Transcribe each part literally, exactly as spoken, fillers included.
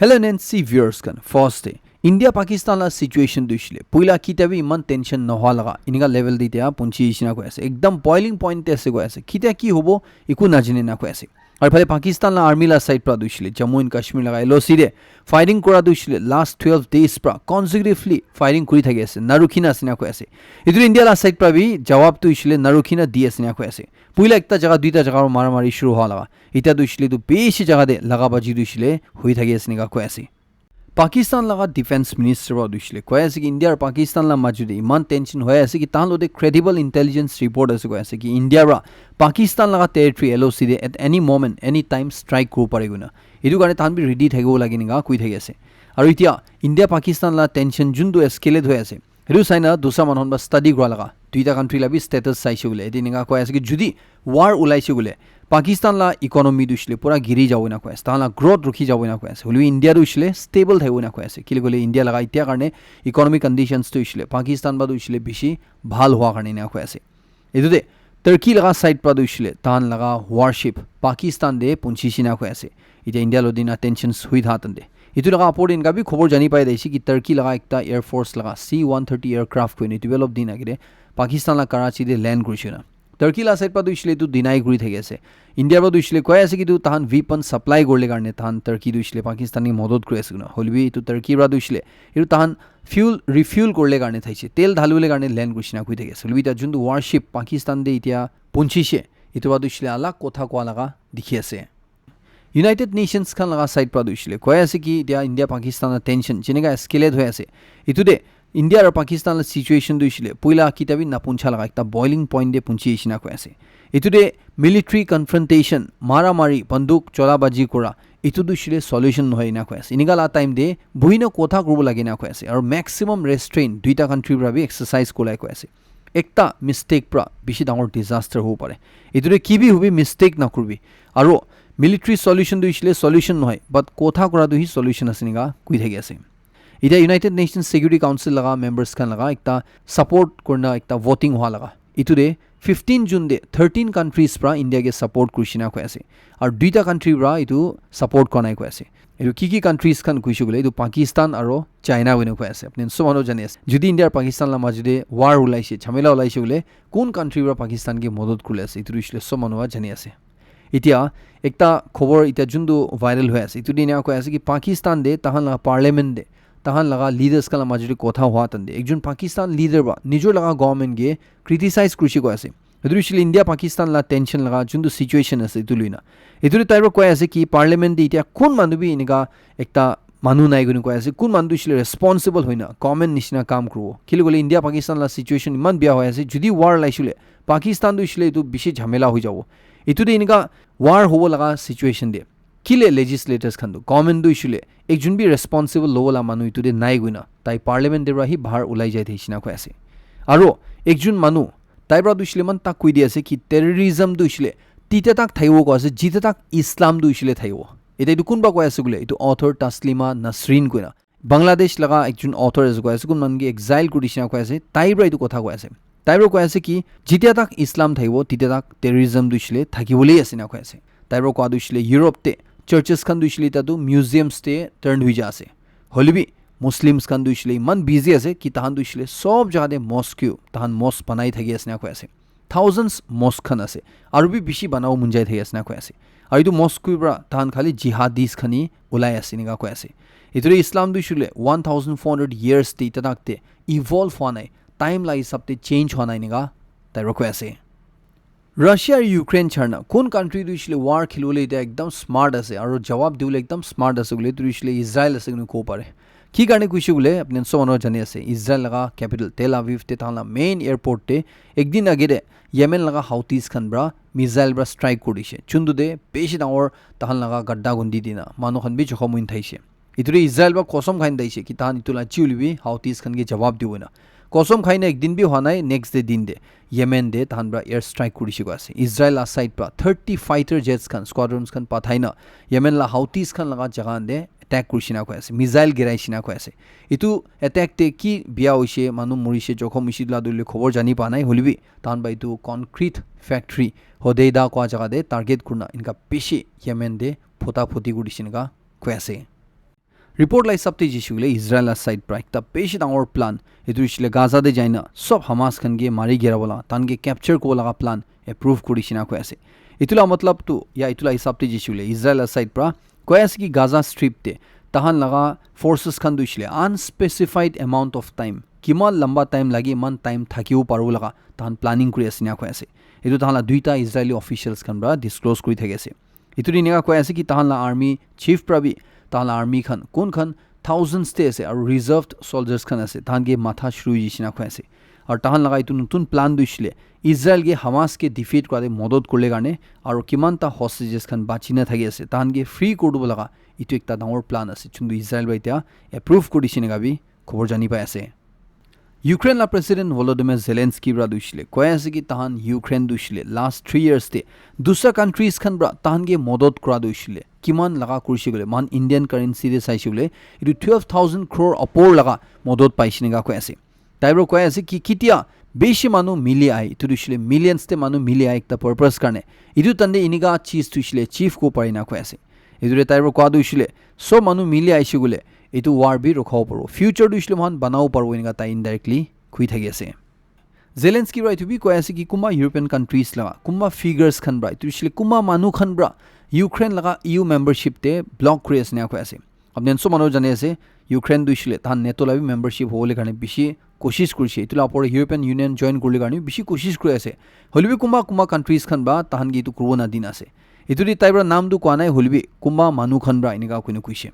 Hello N N C viewers khan, first day India Pakistan la situation tu hoishe le poila kitia bi iman tension nohoa laga enika level te etia punchi nishina koi ase, ekdam boiling point te ase koi ase. Kitia ki hobo eku najane na koi ase. Aru phale Pakistan la army la side pra tu hoishe le Jammu and Kashmir laga L O C te firing kura tu hoishe le last twelve days pra consecutively firing kuri thaki ase, narukhi na ase na koi ase. Etu India la side pra bi jawab tu hoishe le narukhi na di ase na koi ase. Poila ekta jaga duita jaga mara mari shuru hoa laga, etia tu hoishe le tu bishi jaga te laga baji tu hoishe le hui thaki ase enika koi ase. Pakistan laga defense minister pra tu hoishe le koi ase ki India aru Pakistan la maju te iman tension hoi ase ki tahan lote credible intelligence report ase koi ase ki India pra Pakistan laga territory L O C te at any moment, any time strike kuribo pare koina. Etu karne tahan bi ready thakibo lage enika koi thaki ase. Aru etia India Pakistan la tension juntu escalate hoi ase, etu sai na dusra manu khan pra study kura laga duita country la bi status saishe koile etu enika koi ase ki judi war ulaishe koile Pakistan la economy tu hoishe le pura giri jabo ena koi ase, tahan la growth rukhi jabo ena koi ase. Hoilebi India tu hoishe le stable thakibo ena koi ase. Kile koile India laga etia karne economic conditions tu hoishe le Pakistan pra tu hoishe le bishi bhal hua karne ena koi ase. Etu te Turkey laga side pra tu hoishe le tahan laga warship Pakistan te punchi shina koi ase. Etia India lo dina tensions hui tha tante. Etu laga apor din ka bi khobor jani pai daise ki Turkey laga ekta air force laga C one thirty aircraft koine develop din agede Pakistan la Karachi te land kurishe na. Turkey la side pra tu hoishe le tu deny kuri thaki ase. India pra tu hoishe le koi ase ki tu tahan weapon supply kurle karne tahan Turkey tu hoishe le Pakistan ke modot kuri ase koina. Hoilebi etu Turkey pra tu hoishe le etu tahan fuel refuel kurle karne thaise, tel dhalibole karne land kurishe na koi thaki ase. Hoilebi etia juntu warship Pakistan te etia punchise, etu pra tu hoishe le alag kotha koa laga dikhi ase. United Nations khan laga side pra tu hoishe le koi ase ki etia India Pakistan la tension jeneka escalate hoi ase, etu te India aru Pakistan la situation tu hoishe le poila kitia bi napuncha laga ekta boiling point te punchi nishina koi ase. Etu te military confrontation, mara mari, banduk chola baji kura, etu tu hoishe le solution nohoi ena koi ase. Enika la time te buhi na kotha kuribo lage ena koi ase. Aru maximum restraint duita country pra bi exercise kulai koi ase. Ekta mistake pra bishi dangor disaster hobo pare. Etu te ki bi hobi mistake na kuribi. Aru military solution tu hoishe le solution nohoi, but kotha kura tu hi solution ase enika koi thaki ase. Etia United Nations Security Council laga members khan laga ekta support kurna ekta voting hua laga. Etu te fifteen June te thirteen countries pra India ke support kurishe na koi ase. Aru duita country pra etu support kora nai koi ase. Etu ki ki countries khan kuishe koile etu Pakistan aru China hoina koi ase. Apni sob manu jani ase. Jodi India aru Pakistan la majo te war ulaishe, jhamela ulaishe koile kun country pra Pakistan ke modot kurle ase, etu hoishe le sob manu wa jani ase. Etia ekta khobor etia juntu viral hoi ase, etu te ena koi ase ki Pakistan te tahan laga parliament te tahan laga leaders khan la majo te kotha hua time te ekjon Pakistan leader pra nijor laga government ke criticize kurishe koi ase. Etu hoishe le India Pakistan la tension laga juntu situation ase etu loina. Etu te tai pra koi ase ki parliament te etia kun manu bi enika ekta manu nai koina koi ase, kun manu tu hoishe le responsible hoina government nishina kam kuribo. Kile koile India Pakistan la situation iman bia hoi ase, jodi war laishe le Pakistan tu hoishe le etu bishi jhamela hoi jabo. Etu te enika war hobo laga situation te kile legislators khan tu, government tu hoishe le ekjon bi responsible lobo la manu etu te nai koina tai parliament te pra hi bahar ulai jai thakishe na koi ase. Aru ekjon manu tai pra tu hoishe le iman tak koi di ase ki terrorism tu hoishe le titia tak thaibo koi ase, jitia tak Islam tu hoishe le thaibo. Etia etu kunba koi ase koile etu author Taslima Nasreen koina Bangladesh laga ekjon author ase koi ase, kun manu ke exile kuri dishina koi ase, tai pra etu kotha koi ase. Tai pra koi ase ki jitia tak Islam thaibo titia tak terrorism tu hoishe le thakibole ase na koi ase. Tai pra koa tu hoishe le Europe te churches khan tu hoishe le etia tu museums te turn hoi ja ase. Hoilebi Muslims khan tu hoishe le iman busy ase ki tahan tu hoishe le sob jaga te mosque, tahan mosque banai thaki ase na koi ase. Thousands mosque khan ase, aru bi bishi banabo mon jai thaki ase na koi ase. Aru etu mosque pra tahan khali jihadis khan hi ulai ase enika koi ase. Etu te Islam tu hoishe le one thousand four hundred years te etia tak te evolve hua nai, time la hisab te change hua nai enika tai pra koi ase. Russia aru Ukraine charna kun country tu hoishe le war khilibole etia ekdam smart ase aru jawab dibole ekdam smart ase koile tu hoishe le Israel ase koina kobo pare. Ki karne koishe koile apni sob manu jani ase, Israel laga capital Tel Aviv te tahan la main airport te ekdin age te Yemen laga Houthis khan pra missile pra strike kuri dishe. Juntu te bishi dangor tahan laga gadda gundi dina manu khan bi jokhom hoi thaishe. Etu te Israel pra kosom khai na thaishe ki tahan etu la chi hoilebi Houthis khan ke jawab dibo na. Kosom khai na ekdin bi hua nai, next day din te Yemen te tahan pra air strike kuri dishe koi ase. Israel la side pra thirty fighter jets khan, squadrons khan pathai na Yemen la Houthis khan laga jaga khan te attack kuri dishina koi ase, missile girai dishina koi ase. Etu attack te ki bia hoishe, manu morishe, jokhom hoishe etu la tu hoile khobor jani pa nai, hoilebi tahan pra etu concrete factory Hodeidah koa jaga te target kurina enika bishi Yemen te phota photi kuri dishe enika koi ase. Report la hisab te jishe koile Israel la side pra ekta bishi dangor plan, etu hoishe le Gaza te jaina sob Hamas khan ke mari girabo la, tahan ke capture kuribo laga plan approve kuri shina koi ase. Etu la matlab tu ya etu la hisab te jishe koile Israel la side pra koi ase ki Gaza Strip te tahan laga forces khan tu hoishe le unspecified amount of time, kiman lamba time lage, iman time thakibo paribo laga tahan planning kuri ase na koi ase. Etu tahan la duita Israeli officials khan pra disclose kuri thaki ase. Etu te eneka koi ase ki tahan la army chief pra bi tahan la army khan kun khan thousands te ase aru reserved soldiers khan ase, tahan ke matha shuru hoishe na koi ase. Aru tahan laga etu notun plan tu hoishe le Israel ke Hamas ke defeat kura te modot kurle karne aru kiman ta hostages khan bachi na thaki ase tahan ke free kuri dibo laga etu ekta dangor plan ase, chuntu Israel pra etia approve kuri dishe eneka bi khobor jani pai ase. Ukraine la President Volodymyr Zelensky pra tu hoishe le koi ase ki tahan Ukraine tu hoishe le last three years te dusra countries khan pra tahan ke modot kura tu hoishe le kiman laga kurishe koile, mohan Indian currency te saishe koile etu twelve thousand crore upor laga modot paishe eneka koi ase. Tai pra koi ase ki kitia bishi manu mili ahi, etu tu hoishe le millions te manu mili ahi ekta purpose karne, etu tande eneka cheez tu hoishe le achieve kuribo pari na koi ase. Etu te tai pra koa tu hoishe le sob manu mili ahishe koile etu war bi rokhabo paribo, future tu hoishe le mohan banabo paribo, eneka tai indirectly koi thaki ase. Zelensky pra etu bi koi ase ki kunba European countries laga kunba figures khan pra, etu hoishe le kunba manu khan pra Ukraine laga E U membership te block kuri ase na koi ase. Apni khan sob manu jani ase, Ukraine tu hoishe le tahan NATO la bi membership hobole karne bishi koshish kurishe, etu la opor te European Union join kuribole karne bishi koshish kuri ase. Hoile bi kunba kunba countries khan pra tahan ke etu kuribo na dina ase. Etu te tai pra naam tu koa nai, hoile bi kunba manu khan pra eneka koina koishe.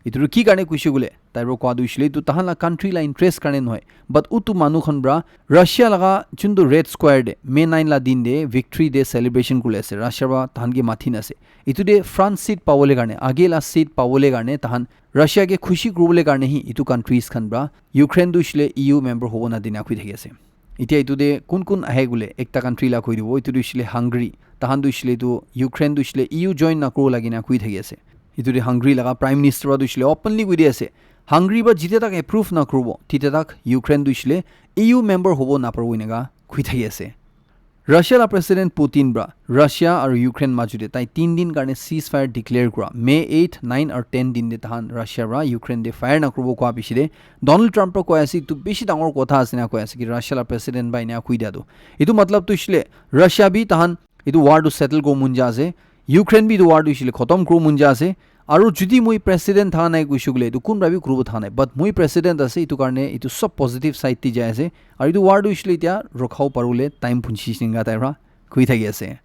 Etu tu ki karne koishe koile, tai pra koa tu hoishe le etu tahan la country la interest karne nohoi, but utu manu khan pra Russia laga chuntu Red Square te May nine la din te victory day celebration kuri ase, Russia pra tahan ke mathi na ase. Etu te front seat pabole karne, age la seat pabole karne tahan Russia ke khushi kuribole karne hi etu countries khan pra Ukraine tu hoishe le E U member hobo na dina koi thaki ase. Etia etu te kun kun ahe koile ekta country la koi dibo, etu tu hoishe le Hungary. Tahan tu hoishe le etu Ukraine tu hoishe le E U join na kuribo lage na koi thaki ase. Etu te Hungary laga Prime Minister pra tu hoishe le openly koi di ase, Hungary pra jitia tak approve na kuribo titia tak Ukraine tu hoishe le E U member hobo na paribo eneka koi thaki ase. Russia la President Putin pra Russia aru Ukraine majo te tai tin din karne ceasefire declare kura, May eight, nine aru ten din te tahan Russia pra Ukraine te fire na kuribo koa piche te Donald Trump pra koi ase etu bishi dangor kotha ase na koi ase ki Russia la President pra eneka koi dia tu. Etu matlab tu hoishe le Russia bi tahan etu war tu settle kuribo mon ja ase, Ukraine bi etu war tu hoishe le khotom kuribo mon ja ase, aru jodi moi president tha nai koishe koile etu kun pra bi kuribo tha nai, but moi president ase, etu karne etu sob positive side te jai ase, aru etu war tu hoishe le etia rokhabo paribole time punchi shina tai pra koi thaki ase.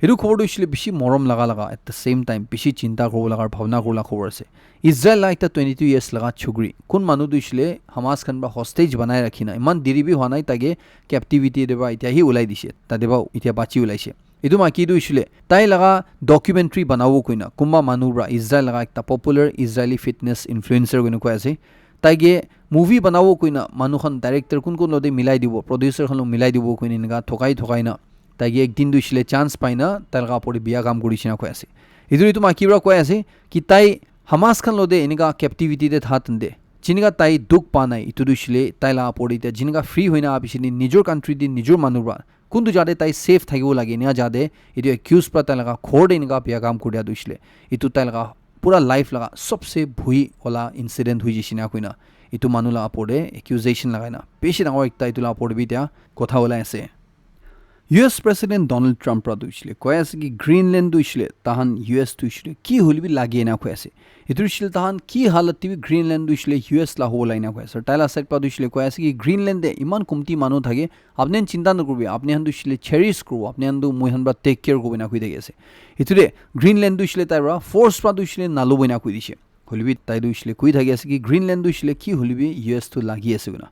Etu khobor tu hoishe le bishi morom laga laga, at the same time bishi chinta kuribo laga, bhabna kuribo laga khobor ase. Israel la ekta twenty two years laga chukri, kun manu tu hoishe le Hamas khan pra hostage banai rakhi na, iman deri bi hua nai, tai ke captivity te pra etia hi ulai dishe, tate pra etia bachi ulaishe. Etu maiki tu hoishe le tai laga documentary banabo koina kunba manu pra, Israel laga ekta popular Israeli fitness influencer koina koi ase, tai ke movie banabo koina manu khan director kun kun lote milai dibo, producer khan lo milai dibo koina eneka thokai thokai na tai ke ek din tu hoishe le chance pai na tai laga opor te biya kam kuri shina koi ase. Etu etu maiki pra koi ase ki tai Hamas khan lote eneka captivity te tha tande jineka tai dukh pa nai, etu tu hoishe le tai laga opor te etia jineka free hoina aha piche te nijor country te nijor manu pra kuntu jate tai safe thakibo lage, eneka jate etu accuse pra tai laga ghor te eneka biya kam kuri dia tu hoishe le etu tai laga pura life laga sobse bhui wala incident hoi jaise na koina etu manu laga opor te accusation lagai na bishi dangor ekta etu laga opor te bi etia kotha ulai ase. U S President Donald Trump pra tu hoishe le koi ase ki Greenland tu hoishe le tahan U S tu hoishe le ki hoile bi lage na koi ase. Etu hoishe le tahan ki halat te bi Greenland tu hoishe le U S la hobo lage na koi ase. Tai la side pra tu hoishe le koi ase ki Greenland te iman kumti manu thake, apni khan chinta nakuribi, apni khan tu hoishe le cherish kuribo, apni khan tu moi khan pra take care kuribo ena koi thaki ase. Etu te Greenland tu hoishe le tai pra force pra tu hoishe le nalobo ena koi dishe. Hoile bi tai tu hoishe le koi thaki ase ki Greenland tu hoishe le ki hoile bi U S tu lagi ase koina.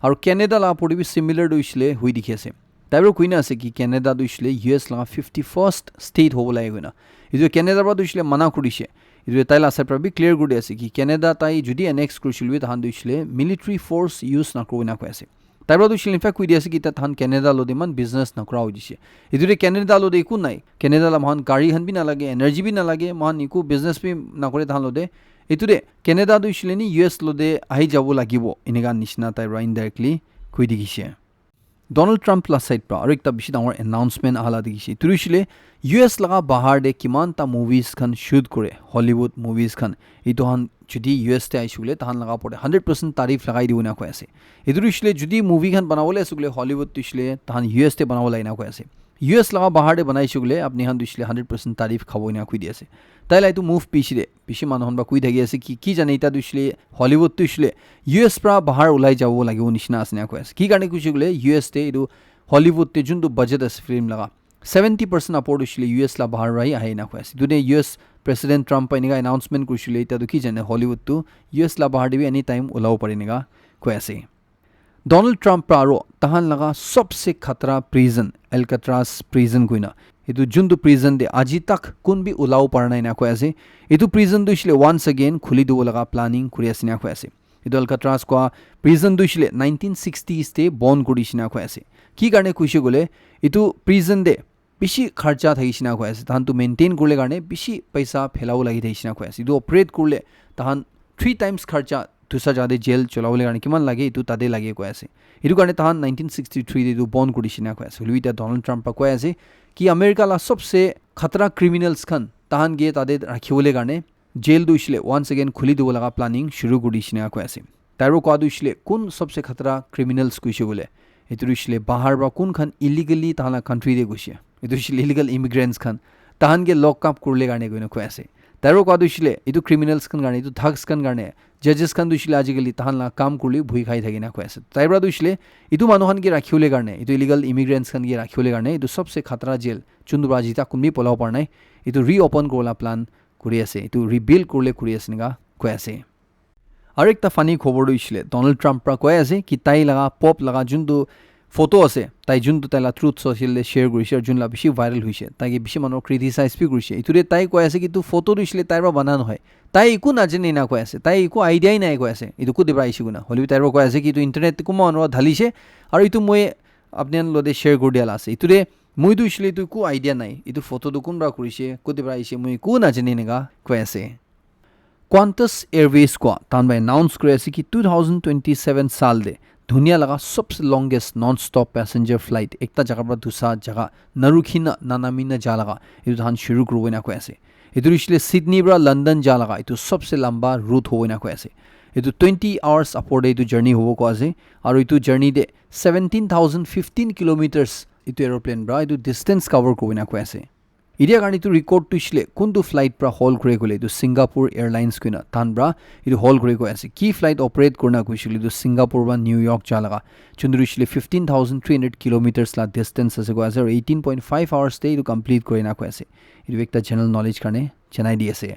Aru Canada la opor te bi similar tu hoishe le hoi dikhi ase. Tai pra koi na ase ki Canada tu hoishe le U S laga fifty first state hobo lage koina. Etu Canada pra tu hoishe le mana kuri dishe. Etu tai la side pra bi clear kuri di ase ki Canada tai jodi annex kuri shile bi tahan tu hoishe le military force use nakuribo ena koi ase. Tai pra tu hoishe le in fact koi di ase ki tahan Canada lote iman business nakura hoi jaise. Etu te Canada lote eku nai. Canada la moikhan gari khan bi nalage, energy bi nalage, moikhan eku business bi nakore tahan lote. Etu te Canada tu hoishe le ni U S lote ahi jabo lagibo, eneka nishina tai pra indirectly koi dikhi she. Donald Trump la side pra aru ekta bishi dangor announcement aha la dikhi she. Etu hoishe le U S laga bahar te kiman ta movies khan shoot kore, Hollywood movies khan. Etu khan jodi U S te aishe koile tahan laga opor te hundred percent tariff lagai dibo ena koi ase. Etu hoishe koile jodi movie khan banabole ase koile Hollywood tu hoishe koile tahan U S te banabo lage ena koi ase. U S laga bahar te banaishe koile apni khan tu hoishe koile hundred percent tariff khabo ena koi di ase. Tai la etu move piche te bishi manu khan para koi thaki ase ki, ki jane eta tu hoishe koile Hollywood tu hoishe koile U S para bahar ulai jabo lagibo nishina ase ena koi ase. Ki karne koishe koile U S te etu Hollywood te juntu budget ase film laga seventy percent upor tu hoishe koile U S la bahar para hi ahe ena koi ase. Etu te U S President Trump para eneka announcement koishe koile eta tu ki jane Hollywood tu U S la bahar te bi anytime ulabo pare eneka koi ase. Donald Trump para aro tahan laga sobse khatra prison, Alcatraz prison koina. Etu juntu prison te aji tak kun bi ulabo para nai ena koi ase. Etu prison tu hoishe koile once again khuli dibo laga planning kuri ase ena koi ase. Etu Alcatraz koa prison tu hoishe koile nineteen sixties te bon kuri dishe ena koi ase. Ki karne koishe koile etu prison te bishi kharcha thakishe ena koi ase. Tahan tu maintain kurle karne bishi paisa phelabo lagi thakishe ena koi ase. Etu operate kurle tahan three times kharcha dusa jaga te jail cholabole karne kiman lage etu tate lage koi ase. Etu karne tahan nineteen sixty-three te etu bon kuri dishe ena koi ase. Hoilebi eta Donald Trump para koi ase ki America la sobse khatra criminals khan tahan ke tate rakhibole karne jail tu hoishe koile once again khuli dibo laga planning shuru kuri dishe ena koi ase. Tai para koa tu hoishe koile kun sobse khatra criminals koishe koile etu tu hoishe koile bahar para kun khan illegally tahan la country te goishe. Etu hoishe koile illegal immigrants khan tahan ke lock up kurle karne koina koi ase. Tai para koa tu hoishe koile etu criminals khan karne, etu thugs khan karne, judges khan tu hoishe koile ajikali tahan la kam kurle bhui khai thake ena koi ase. Tai para tu hoishe koile etu manu khan ke rakhibole karne, etu illegal immigrants khan ke rakhibole karne etu sobse khatra jail juntu para aji tak kun bi polabo para nai, etu reopen kuribole plan kuri ase, etu rebuild kuribole kuri ase eneka koi ase. Aru ekta funny khobor tu hoishe koile Donald Trump para koi ase ki tai laga Pope laga juntu photo ase, tai juntu tai la Truth Social te share kurishe aru jun la bishi viral hoishe, tai ke bishi manu criticize bi kurishe. Etu te tai koi ase ki etu photo tu hoishe koile tai para bana nohoi, tai eku najane ena koi ase, tai eku idea hi nai koi ase etu kute para aishe koina. Hoilebi tai para koi ase ki etu internet te kunba manu para dhalishe aru etu moi apni khan logote share kuri dia la ase. Etu te moi tu hoishe koile etu eku idea nai, etu photo tu kun para kurishe, kute para aishe, moi eku najane eneka koi ase. Qantas Airways koa tahan para announce kuri ase ki two thousand twenty-seven saal te dunia laga sobse longest non-stop passenger flight ekta jaga para dusa jaga narukhi na nanami na ja laga etu tahan shuru kuribo ena koi ase. Etu hoishe koile Sydney para London ja laga etu sobse lamba route hobo ena koi ase. Etu twenty hours upor te etu journey hobo koi ase. Aru etu journey te seventeen thousand fifteen kilometers etu aeroplane para etu distance cover kuribo ena koi ase. Etia karne etu record tu hoishe koile kuntu flight para hold kure koile etu Singapore Airlines koina tahan para etu hold kure koi ase. Ki flight operate kurina koishe koile etu Singapore para New York ja laga juntu hoishe koile fifteen thousand three hundred kilometers la distance ase koi ase aru eighteen point five hours te etu complete kurina koi ase. Etu ekta general knowledge karne janai di ase.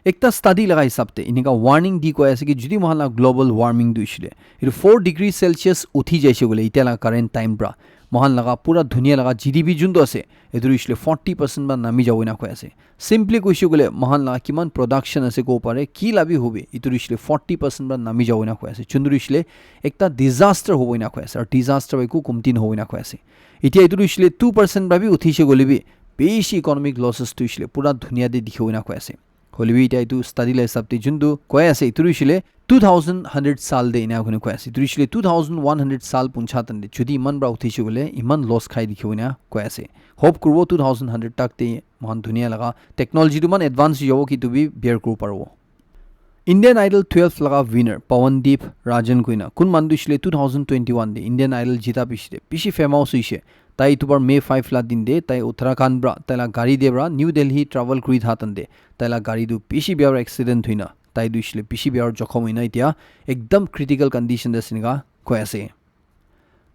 Ekta study laga hisab te enika warning di koi ase ki jodi moikhan la global warming tu hoishe koile etu four degree Celsius uthi jaise koile etia la current time para moikhan laga pura dunia laga G D P juntu ase etu hoishe koile forty percent para nami jabo ena koi ase. Simply koishe koile moikhan laga kiman production ase kobo pare ki la bi hobi etu hoishe koile forty percent para nami jabo ena koi ase. Juntu hoishe koile ekta disaster hobo ena koi ase aru disaster para eku komti nohobo ena koi ase. Etia etu hoishe koile two percent para bi uthise koile bi bishi economic losses tu hoishe koile pura dunia te dikhibo ena koi ase. Hoilebi etia etu study la hisab te juntu koi ase etu hoishe koile two thousand hundred saal te ena koina koi ase. Etu hoishe koile two thousand one hundred saal puncha tan te jodi iman para uthise koile iman loss khai dikhibo ena koi ase. Hope kuribo two thousand hundred tak te moikhan dunia laga technology tu iman advance hoijabo ki etu bi bear kuribo paribo. Indian Idol twelve laga winner Pawandeep Rajan koina kun manu tu hoishe koile two thousand twenty-one te Indian Idol jita piche te bishi famous hoishe. Tai etu bar May five la din te tai Uttarakhand pra tai la gari te pra New Delhi travel kuri tha tan te tai la gari tu bishi bia pra accident hoina tai tu hoishe koile bishi bia pra jokhom hoina etia ekdam critical condition te ase enika koi ase.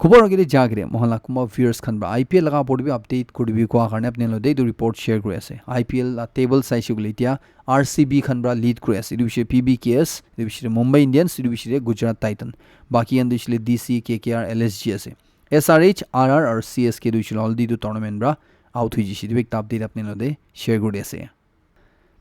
Khobor agete ja kere moikhan la kunba viewers khan pra I P L laga opor te bi update kuri dibi koa karne apni khan logote etu report share kuri ase. I P L la table saishe koile etia R C B khan pra lead kuri ase. Etu bishi P B K S, etu bishi Mumbai Indians, etu bishi Gujarat Titan. Baki khan tu hoishe koile D C, K K R, L S G ase. S R H, R R aru C S K tu hoishe koile already etu tournament pra out hoi jishe. Etu bi ekta update apni khan logote share kuri di ase.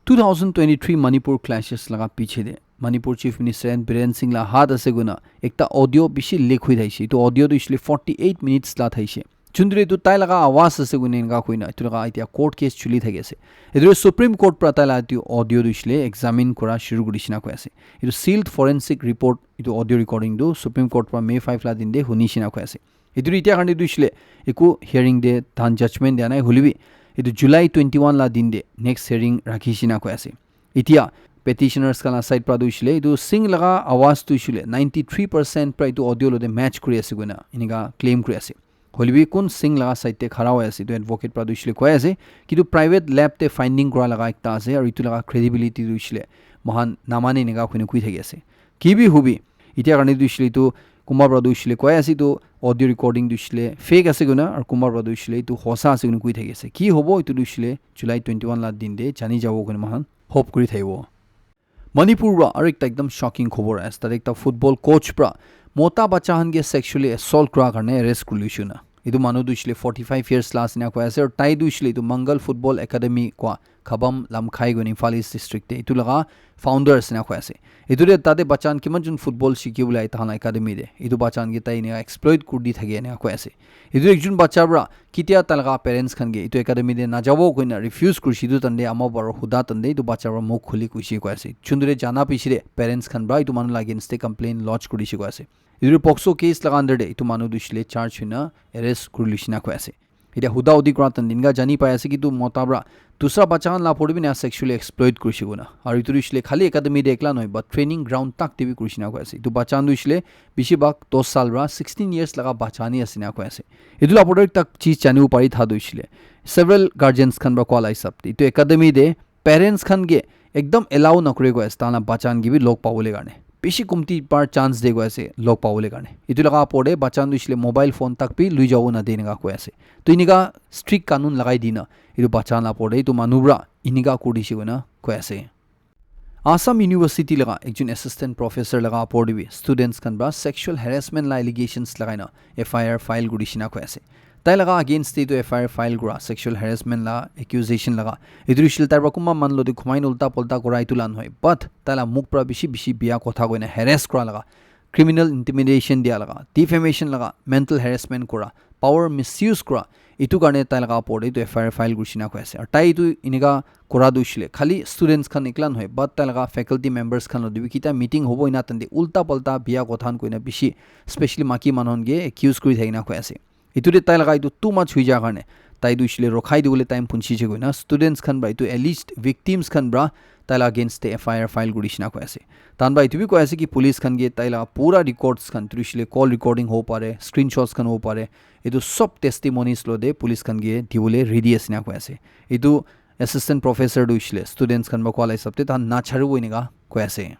Two thousand twenty-three Manipur clashes laga piche te Manipur Chief Minister N Biren Singh la hath ase koina ekta audio bishi leak hoi thaishe. Etu audio tu hoishe koile forty eight minutes la thaishe. Juntu etu tai laga awaz ase koina enika koina etu laga etia court case chuli thaki ase. Etu Supreme Court pra tai la etu audio tu hoishe koile examine kura shuru kuri dishina koi ase. Etu sealed forensic report etu audio recording tu Supreme Court pra May five la din te huni shina koi ase. Etu etia karne tu hoishe koile eku hearing te tahan judgment dia nai hoile bi etu July twenty-one la din te next hearing rakhi shina koi ase. Etia petitioners khan la side pra tu hoishile etu Singh laga awaz tu hoishile ninety three percent pra etu audio lote match kuri ase koina enika claim kuri ase. Hoilebi kun Singh laga side te khara hoi ase etu advocate pra tu hoishile koi ase, kintu private lab te finding kura laga ekta ase aru etu laga credibility tu hoishile moikhan namane enika koina koi thaki ase. Ki bi hubi, etia karne tu hoishile etu kunba pra tu hoishile koi ase etu audio recording tu hoishile fake ase koina aru kunba pra tu hoishile etu hosa ase koina koi thaki ase. Ki hobo etu tu hoishile July twenty one la din te jani jabo koina moikhan hope kuri thakibo. Manipur pra aru ekta ekdam shocking khobor ase. Tate ekta football coach pra mota bacha khan ke sexually assault kura karne arrest kuri loi shina. Etu manu tu hoishile forty five years la ase na koi ase. Aru tai tu hoishile etu Mangal Football Academy koi Khabam Lamkhai koina Imphal East District te. Etu laga founder ase na koi ase. Etu te tate bacha khan kiman jon football shiki bole ahi tahan la academy te. Etu bacha khan ke tai enia exploit kuri di thake enia koi ase. Etu ekjon bacha pra ketia tai laga parents khan ke etu academy te najabo koina refuse kurishi etu tande ama baba huda tande etu bacha pra muk khuli kuishi koi ase. Chundure jana pishi de parents khan pra etu manu la against te complaint lodge kurishi koi ase. Etu POCSO case laga under te etu manu tu hoishile charge hoina arrest kuri lishina koi ase. Etia huda hudi kura tande enika jani pai ase ki etu mota pra dusra bacha khan la pore bi na sexually exploit kurishi koina. Aru etu tu hoishile khali academy te ekla nohoi but training ground tak te bi kurishi na koi ase. Etu bacha khan tu hoishile bishi bhag dos sal pra sixteen years laga bacha khan hi ase na koi ase. Etu la pore ekta cheez janibo pari tha tu hoishile several guardians khan pra koa la hisab te etu academy te parents khan ke ekdam allow nakure koi ase tahan la bacha khan ke bi log pabole karne. Bishi kumti par chance de koi ase log pabole karne. Etu laga opor de bacha khan tu hoishile mobile phone tak bi lui jabo nade enika koi ase. Tu enika strict kanun lagai dina etu bacha khan la opor de etu manu pra enika kuri dishe koina koi ase. Assam University laga ekjon assistant professor laga opor de bi students khan pra sexual harassment la allegations lagai na F I R file kuri shina koi ase. Tai laga against te etu F I R file kura sexual harassment la accusation laga etu hoishile tai pra kunba manu lote khumai na ulta polta kura etu la nohoi but tai la muk pra bishi bishi bia kotha koina harass kura laga, criminal intimidation dia laga, defamation laga, mental harassment kura, power misuse kura, etu karne tai laga opor te etu F I R file kuri shina koi ase. Aru tai etu enika kura tu hoishile khali students khan ekla nohoi but tai laga faculty members khan lote bi kita meeting hobo ena tande ulta polta bia kotha khan koina bishi specially maki manu khan ke accuse kuri thakina koi ase. Etu te tai laga etu too much hoi ja karne tai tu hoishile rokhai dibole time punchi je koina students khan pra etu alleged victims khan pra tai la against te F I R file kuri shina koi ase. Tahan pra etu bi koi ase ki police khan ke tai la pura records khan tu hoishile call recording hobo pare, screenshots khan hobo pare, etu sob testimonies lote police khan ke dibole ready ase na koi ase. Etu assistant professor tu hoishile students khan pra koa la hisab te tahan nacharibo enika koi ase.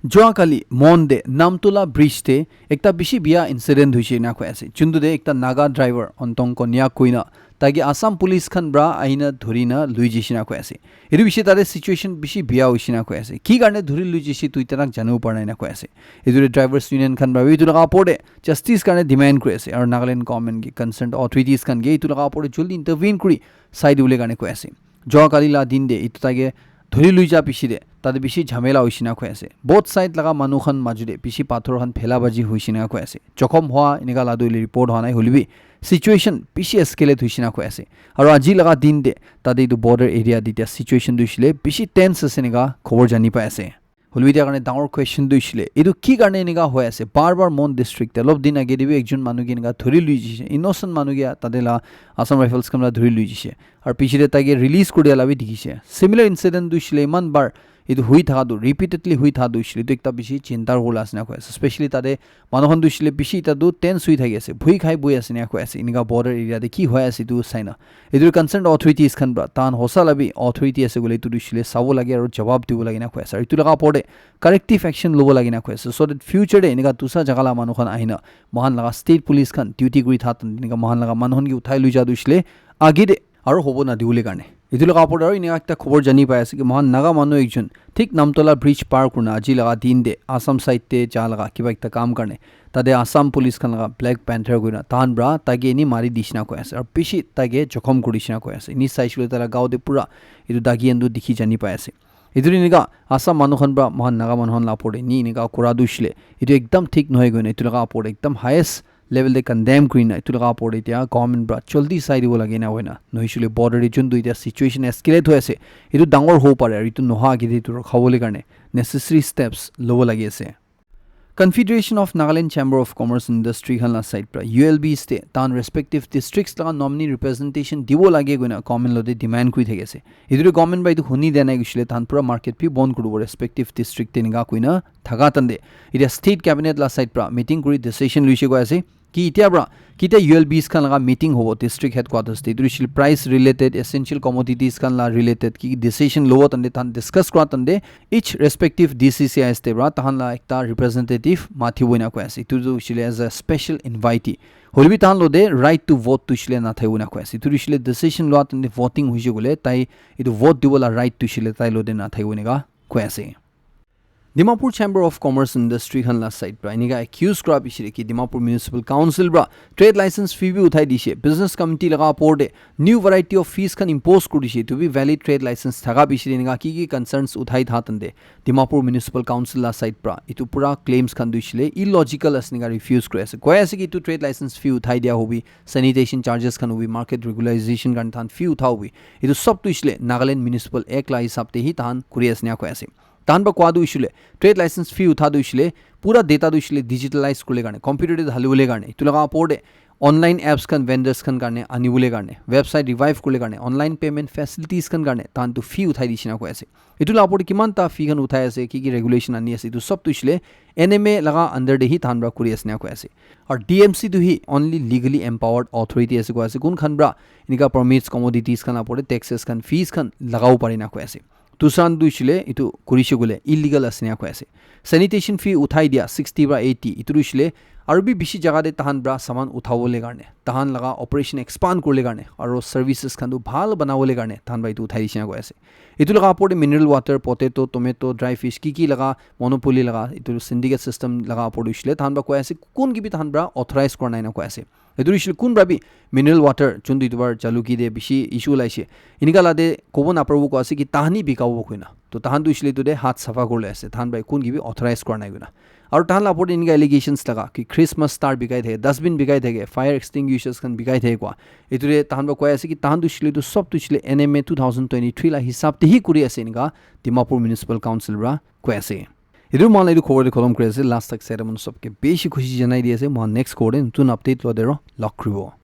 Joa kali Mon de Namtola bridge te ekta bishi bia incident hoishe na koi ase. Chuntu de ekta Naga driver Ontong Konyak koina tai ke Assam police khan pra ahina dhuri na lui jishe na koi ase. Etu bishi tate situation bishi bia hoishe na koi ase. Ki karne dhuri lui jishe tu itanak janibo para nai na koi ase. Etu de drivers union khan pra bi etu laga opor de justice karne demand kuri ase. Aru Nagaland government ke concerned authorities khan ke etu laga opor de joldi intervene kuri sai dibole karne koi ase. Joa kali la din de etu tai ke dhuri lui ja piche de tate bishi jhamela hoishe na koi ase. Both side laga manu khan maju de bishi pathor khan phela baji hoishe na koi ase. Jokhom hua enika la tu report hua nai hoile bi situation bishi escalate hoishe na koi ase. Aru aji laga din de tate etu border area de tia situation tu hoishile bishi tense ase enika khobor jani pai ase. Hoile bi etia karne dangor question tu hoishile etu ki karne enika hoi ase? Bar bar Mon district te olop din age de bi ekjon manu ke enika dhuri lui jishe, innocent manu ke tate la Assam Rifles khan la dhuri lui jishe. Aru piche de tai ke release kuri dia la bi dikhi she. Similar incident tu hoishile iman bar etu hui thaka tu, repeatedly hui thaka tu hoishile etu ekta bishi chinta hola ase na koi ase. Especially tate manu khan tu hoishile bishi etia tu tense hui thaki ase, bhui khai bhui ase na koi ase. Enika border area te ki hoi ase etu sai na. Etu concerned authorities khan pra tahan hosa la bi authority ase koile etu tu hoishile sabo lage aru jawab dibo lage na koi ase. Aru etu laga opor de corrective action lobo lage na koi ase. So that future de enika dusra jaga la manu khan ahina moikhan laga state police khan duty kuri tha tan enika moikhan laga manu khan ke uthai lui ja tu hoishile age de aru hobo na dibole karne. Etu laga opor de aru enika ekta khobor jani pai ase ki moikhan Naga manu ekjon thik Namtola bridge par kurina aji laga din de Assam side te ja laga kiba ekta kam karne tate Assam police khan laga Black Panther koina tahan pra tai ke eni mari dishe na koi ase aru bishi tai ke jokhom kuri dishe na koi ase. Eni saishe koile tai laga gao te pura etu dagi khan tu dikhi jani pai ase. Etu enika Assam manu khan pra moikhan Naga manu khan la opor de eni enika kura tu hoishile etu ekdam thik nohoi koina etu laga opor de ekdam highest level de condemn kurina etu laga opor de etia government pra joldi sai dibo lage na hoina. Nohoishile border de juntu etia situation escalate hoi ase, etu dangor hobo pare aru etu noha age de etu rukha bole karne necessary steps lobo lage ase. Confederation of Nagaland Chamber of Commerce and Industry khan la side pra U L Bs te tan respective districts laga nominee representation dibo lage koina government lo de demand kuri thaki ase. Etu tu government ba etu huni de nai gusile tan pura market bi bon kuribo respective district te nika koina thaga tande. Etia state cabinet la side pra meeting kuri decision luise koi ase. Ki etia pra kita U L Bs khan laga meeting hobo district headquarters te. Etu hoisile price related, essential commodities khan la related ki decision lobo tande tan discuss kura tande each respective D C C Is te pra tahan la ekta representative mathibo ina koi ase. Etu tu hoisile as a special invitee. Hoilebi tahan lo de right to vote tu hoisile nathaibo ina koi ase. Etu hoisile decision loa tande voting hoise koile tai etu vote dibo la right tu hoisile tai lo de nathaibo ina koi ase. Dimapur Chamber of Commerce Industry khan la side pra enika accuse kura bishi ki Dimapur Municipal Council pra trade license fee bi uthai dishe, business committee laga opor de new variety of fees khan impose kuri dishe, etu bi valid trade license thaka bishi enika ki ki concerns uthai tha tande Dimapur Municipal Council la side pra etu pura claims khan tu hoisile illogical ase enika refuse kuri ase. Koi ase ki etu trade license fee uthai dia hobi, sanitation charges khan hobi, market regularization khan than fee utha hobi, etu sob tu hoisile Nagaland Municipal Act la hisab te hi tahan kuri ase ena koi ase. Tahan ba koa tu hoisile trade license fee utha tu hoisile pura data tu hoisile digitalize kurle karne, computer te dhali bole karne, etu laga opor de online apps khan vendors khan karne ani bole karne, website revive kurle karne, online payment facilities khan karne tahan tu fee uthai dishe ena koi ase. Etu la opor de kiman ta fee khan uthai ase, ki ki regulation ani ase, etu sob tu hoisile N M A laga under de hi tahan pra kuri ase ena koi ase. Aru D M C tu hi only legally empowered authority ase koi ase, kun khan pra enika permits, commodities khan la opor de taxes khan, fees khan lagabo pare ena koi ase. Dusan tu hoisile etu kurishe koile illegal ase ena koi ase. Sanitation fee uthai dia sixty pra eighty, etu tu hoisile aru bi bishi jaga de tahan pra saman uthabo le karne, tahan laga operation expand kurle karne, aru services khan tu bhal banabo le karne tahan pra etu uthai dishe ena koi ase. Etu laga opor de mineral water, potato, tomato, dry fish ki ki laga monopoly laga etu syndicate system laga opor de hoisile tahan pra koi ase, kun ki bi tahan pra authorize kura nai ena koi ase. Etu hoisile kun pra bi mineral water chun tu etu bar jaluki de bishi issue ulaise. Enika la de kobo naparibo koi ase ki tahan hi bikabo koina. To tahan tu hoisile etu de hat safa kurle ase. Tahan pra kun ki bi authorize kura nai koina. Aru tahan la opor de enika allegations laga ki Christmas star bikai thake, dustbin bikai thake, fire extinguishers khan bikai thake koi. Etu de tahan pra koi ase ki tahan tu hoisile etu sob tu hoisile N M A two thousand twenty-three la hisab te hi kuri ase enika Dimapur Municipal Council pra koi ase. Etu moi la etu khobor de khotom kuri ase. Last tak sare mon sob ke bishi khushi janai di ase. Moi next khobor de notun update lo de ro log kuribo.